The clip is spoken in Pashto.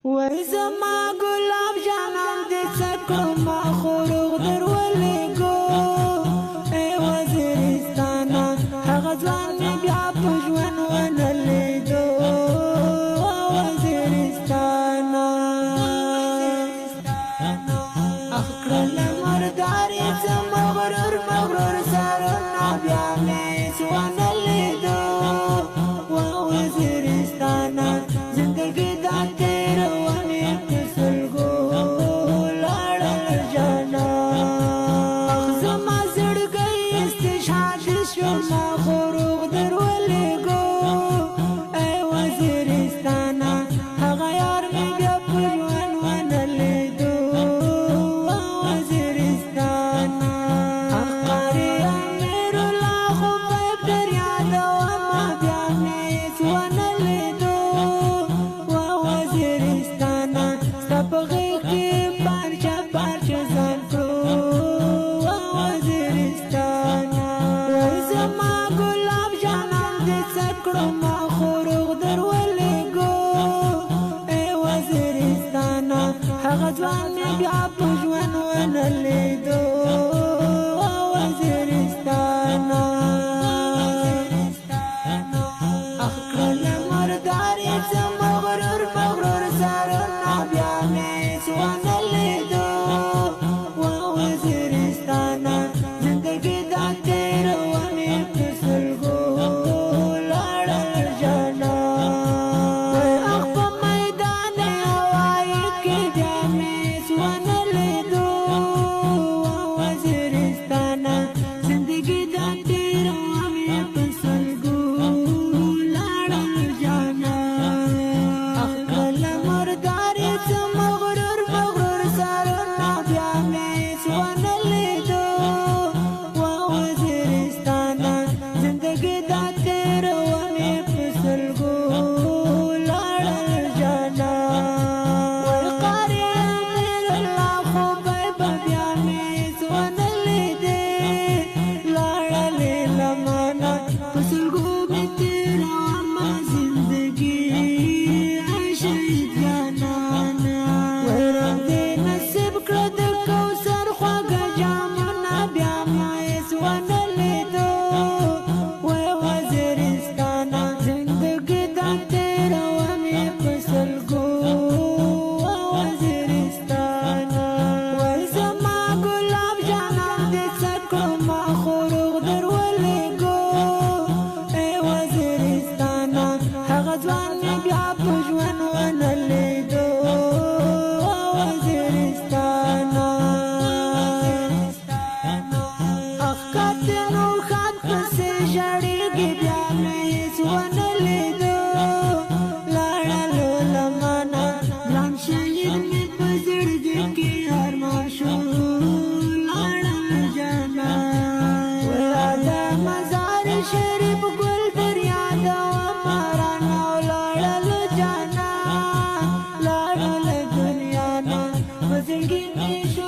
وای زما ګلاب جانان دې څه کړو، ما خو روغ در ولېږو. ای وزیرستانه، هغه ځوان مې بیا په ژوند ونه لیدو. وزیرستانه، اخ کړله مردارې څه مغرور مغرور سرونه، بیا مې هېڅ ونه لیدو. وزیرستانه، زندګي دا تېروه مې په سلګو لاړل جانا. زما زړګی استشهاد شو، ما خو روغ در ولېږو. ای وزیرستانه، هغه یار مې بیا په ژوند ونه لیدو. وزیرستانه، قاري امیرالله خو به در یادوم، بیا مې هېڅ ونه لیدو. وزیرستانه، ستا په غېږ کې پارچه پارچه ځان کړو. وزیرستانه، وای زما ګلاب جانان دې څه کړو، ما خو روغ در ولېږو. ای وزیرستانه، هغه ځوان مې بیا په ژوند ونه لیدو. وزیرستانه، اخ کړله مردارې څه مغرور مغرور سرونه، بیا مې هېڅ ونه لیدو. وزیرستانه، زندګي دا تېروه مې په سلګو لاړل جانا. اخ په میدان هوایي کې بیا مې هېڅ ونه لیدو. وزیرستانه، زندګي دا تېروه مې په سلګو لاړل جانا. اخ کړله مردارې څه مغرور مغرور سرونه، بیا مې هېڅ ونه لیدو. وزیرستانه، زندګي دا تېروه مې په سلګو لاړل جانا. وای قاري امیرالله خو به بیا مې هېڅ ونه لیدې، لاړلې لمنه په سلګو مې تېرومه زندګي شهید جانانه. وای رب دې نصیب کړه د کوثر خواږه جامونه، بیا مې هېڅ ونه لیدو. وای وزیرستانه، زندګي دا تېروه مې په سلګو. وزیرستانه، وای زما ګلاب جانان دې څه کړو، ما خو روغ در ولېږو. ای وزیرستانه، هغه ځوان مې بیا په ژوند ونه لیدو. وزیرستانه، اخ کتنو خان پسې ژړېږي، بیا مې هېڅ ونه لیدو. لاړلو لمنه، ګران شهید مې په زړګي کې ارمان شو، لاړل جانا. وراده مزار شریف ګل در یادوم، رانه ولاړل جانا، لاړل دنیا نه، په زړګي مې شو